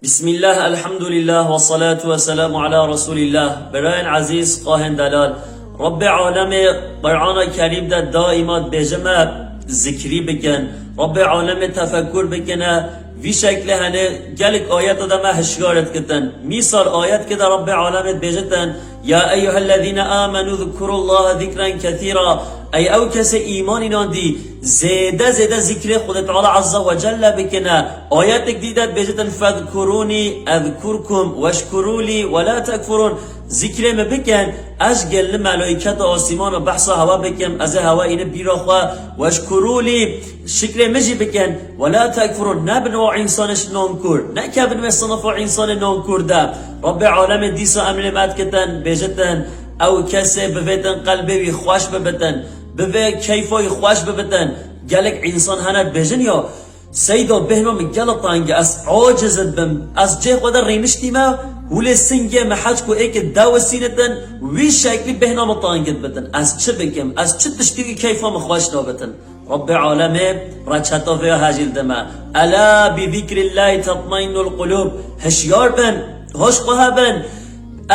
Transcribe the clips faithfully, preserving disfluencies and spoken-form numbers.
Bismillah, elhamdulillah ve salatu ve selamu ala Resulillah. Birayên ezîz, xwahên delal. Rabbê alemê Qur'ana Kerîm de daîma dibêje me zikrî bikin. Rabbê alemê tefekkur bikine. Vî şeklê hene gelek ayeta de me hişyar dikitin. Mîsal ayetke de Rabbê alemê dibêjitin, "Ya eyyuhellezîne amenu zkurullaha zikren kethîra." Ey ew kesê îman înandî, zêde zêde zikrê Xwedê Teala Azze ve Celle bikine. Ayetek dî de dibêjitin, "Fezkurûnî ezkurkum weşkurû lî ve la tekfurûn." Zikrê min bikin, ez gelli melaîketa asîmana behsa hewa bikim, ez ê hewa îne bîra xwe, "Weşkurû lî", şikrê min jî bikin, "ve la tekfurûn", nebin o însanê ji nankor, nekevin wê sinifa însanê nankor de. Rabbê alemê dîsa emrê me dikitin, bêjitin, ew kesê bivêtin qelbê wî xweş bibitin, bivê keyfa wî xweş bibitin. Gelek însan hene dibêjin ya, Seyda, bêhna min gelo teng e, ez aciz dibim, ez cê xwe de rêniştîme, hûlê singê min heçku êkê dewisînitin, wî şeklî bêhna min teng dibitin. Ez çi bikim? Ez çi tiştî wî keyfa min xweş nabitin? Rabbê alemê reçeta vê ya hejîl dime. Ela bi zikrillahî tatmainnul qulûb. Hişyar bin, hoş xwe hebin.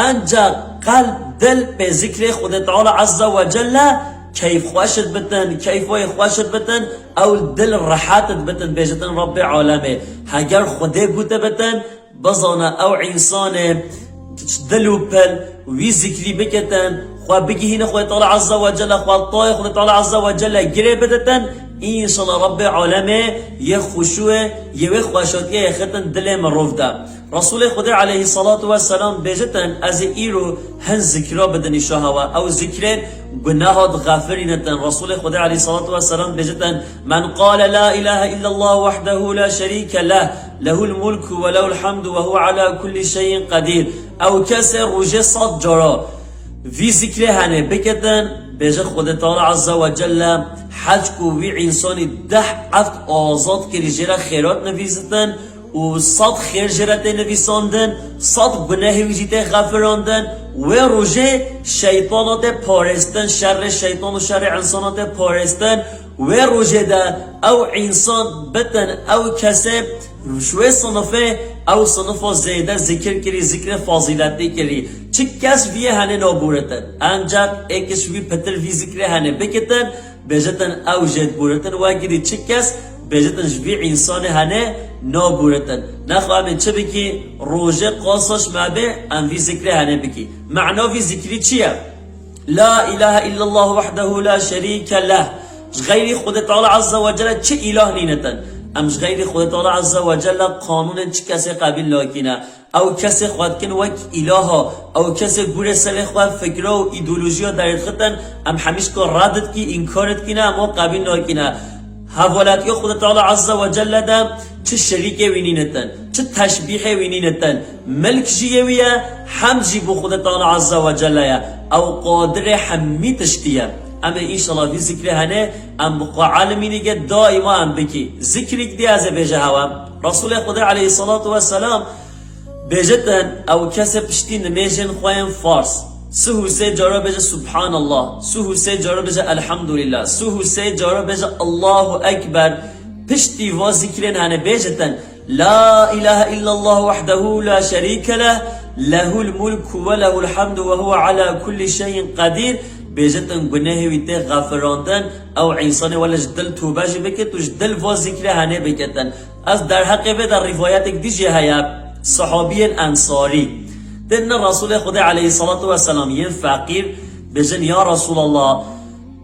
Enca qelb, dil pê zikrê Xwedê Teala Azze ve Celle keyf xweş dibitin, keyfa wê xweş dibitin. Ew dil rehet dibitin, bêjitin Rabbê alemê. Heger Xwedê gûte bitin, bizane ew însanê dil û pil wî zikrî bikitin, xwe bigihîne Xwedê Teala Azze ve Celle, xwe tayê Xwedê Teala Azze ve Celle girê biditin, înşallah Rabbê alemê yê xuşûyê, yê wê xweşatiyê yê xitin dilê mirov de. Resulê Xwedê aleyhissalatu vesselam bêjitin, ez ê îro hin zikra bidin nîşa hewa. Ew zikrên guneha dixefirînitin. Resulê Xwedê aleyhissalatu vesselam bêjitin, "Men qale la ilahe illallah wahdehu la şerîke leh, lehul mulku ve lehul hamdu ve huve ala kulli şeyin qedîr." Ew kesê rojê sed cara vî zikrê hene bikitin, bêje Xwedê Teala Azze ve Celle, heçku wî însanî deh eft azad kirî jê re xêrat nivîsitin, û sed xêr jê re tê nivîsandin, sed gunehê wî jî tê xefirandin. Wê rojê şeytana tê parêstin, şerê şeytan û şerê însana tê parêstin. Wê rojê de ew însan bitin, ew kesê ji wê sinifê, ew sinifa zêde zikir kirî, zikrê fazîletî kirî. Çi kes viyê hene nabûritin. Enceq êk ji wî pitir vî zikrê hene bikitin, bêjitin ew jê dibûritin, wekî dî çi kes bêjitin ji vî însanê hene nabûritin. Nexwe em ê çi bikî, rojê qasa ji me bê, em vî zikrê hene bikî. Mena vî zikrî çi ye? La ilahe illallah wahdehu la şerîke leh. Ji xeyrî Xwedê Teala Azze ve Celle çi îlah nînitin. Em ji xeyrî Xwedê Teala Azze ve Celle qanûnên çi kesê qebîl nakîne. Ew kesê xwe dikin wek îlaha, ew kesê gurê serê xwe fikra û îdeolojiya derêdixitin, em hemîşka red dikî, înkar dikîne, em wan qebîl nakîne. Hevaletiya Xwedê Teala Azze ve Celle de çi şerîkê wî nînitin, çi teşbîhê wî nînitin. Milk jî yê wî ye, hemd jî bo Xwedê Teala Azze ve Celle ye. Ew qadirê hemî tiştî ye. Em ê înşallah vî zikrê hene, em bi xwe elimînî ge daîma em bikî. Zikrîk dî ez ê bêje hewe. Resulê Xwedê aleyhissalatu vesselam bêjitin, ew kesê piştî nimêjên xwe yên farz sih û sê cara bêje Subhanallah, sih û sê cara bêje Elhamdulillah, sih û sê cara bêje Allahu Ekber, piştî va zikrên hene bêjitin, La ilahe illallah wahdehu la şerîke leh, lehul mulku ve lehul hamdu ve huve ala kulli şeyin qedîr, bêjitin gunehê wî tê xefirandin, ew însanê wele ji dil tûbe jî bikit û ji dil va zikrê hene bikitin. Ez derheqê vê de rîvayetek dî jî heye, sahabiyên ensarî. Têne Resulê Xwedê aleyhissalatu vesselam yên feqîr bêjin, Ya Resulallah,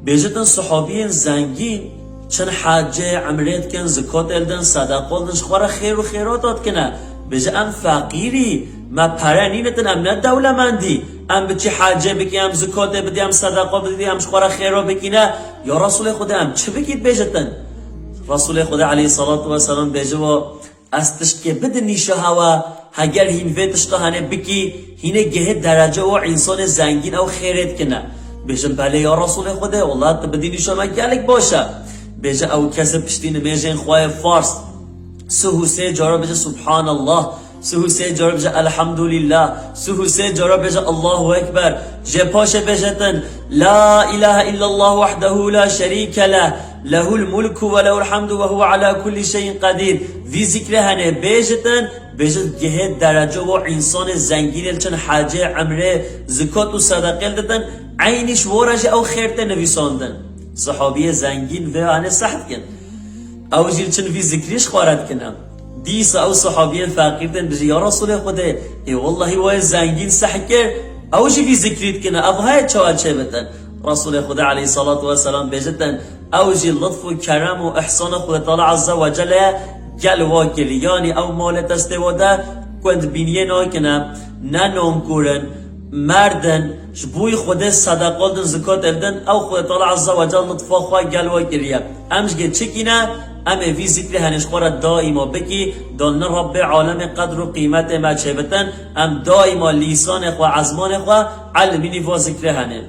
bêjitin sahabiyên zengîn çin hecê, emrê dikin, zikatê didin, sedeqa didin, ji xwe re xêr û xêrata dikine. Bêje em feqîrî, me pere nînitin, em ne dewlemendî. Em biçî hecê bikî, em zikatê bidî, em sedeqa bidî, em ji xwe re xêra bikîne. Ya Resulê Xwedê, em çi bikî dibêjitin? Resulê Xwedê aleyhissalatu vesselam bêje wa, Ez tiştkê bidin nîşa hewa, heger hîn vê tişta hene bikî, hînê gihê derece û însanê zengîn ew xêrê dikine. Bêjin, belê ya Resulê Xwedê, wela tu bidî nîşa me gelek baş e. Bêje ew kesê piştî nimêjên xwe yê farz sih û sê cara bêje Subhanallah, Sihû sê cara bêje Elhamdulillah. Sihû sê cara bêje Allahu Ekber. Jê paşê bêjetin La ilahe illallah wahdehu la şerîke leh. Lehul mulku ve lehul hamdu ve huve ala kulli şeyin qedîr. Vî zikrê hene bêjetin, bêjit gihê derece û însanê zengînê li çin hecê, emrê, zikat û sedeqê li didin, eynî ji wora jî ew xêr tê nivîsandin. Sihabiyê zengîn vê hane seh dikin. Ew jî li çin vî zikrî ji xwe re dikine. Dîsa ew sihabiyên feqîr tên bijî, ya Resûlê Xwedê, ê wellahî wê zengîn seh kir, ew jî vî zikrî dikine, ev heye çawa çêbitin? Resûlê Xwedê aleyhissalatu vesselam bêjitin, ew jî lutf û kerem û ihsana Xwedê Teala Azze ve Celle ye, gel wa kirî. Yanî ew malê destê wa de ku em dibîniyê nakine, ne nankor in, merd in, ji bo wî Xwedê sedeqa didin, zikat didin, ew Xwedê Teala Azze ve Celle lutfa xwe gel we kiriye. Em ji gê çikî ne, em ê vî zikrê henê ji xwe re daîma bikî, da li Rebbê alemê qedr û qîmetê me çêbitin, em daîma lîsanê xwe, ezmanê xwe elimînî va zikrê henê.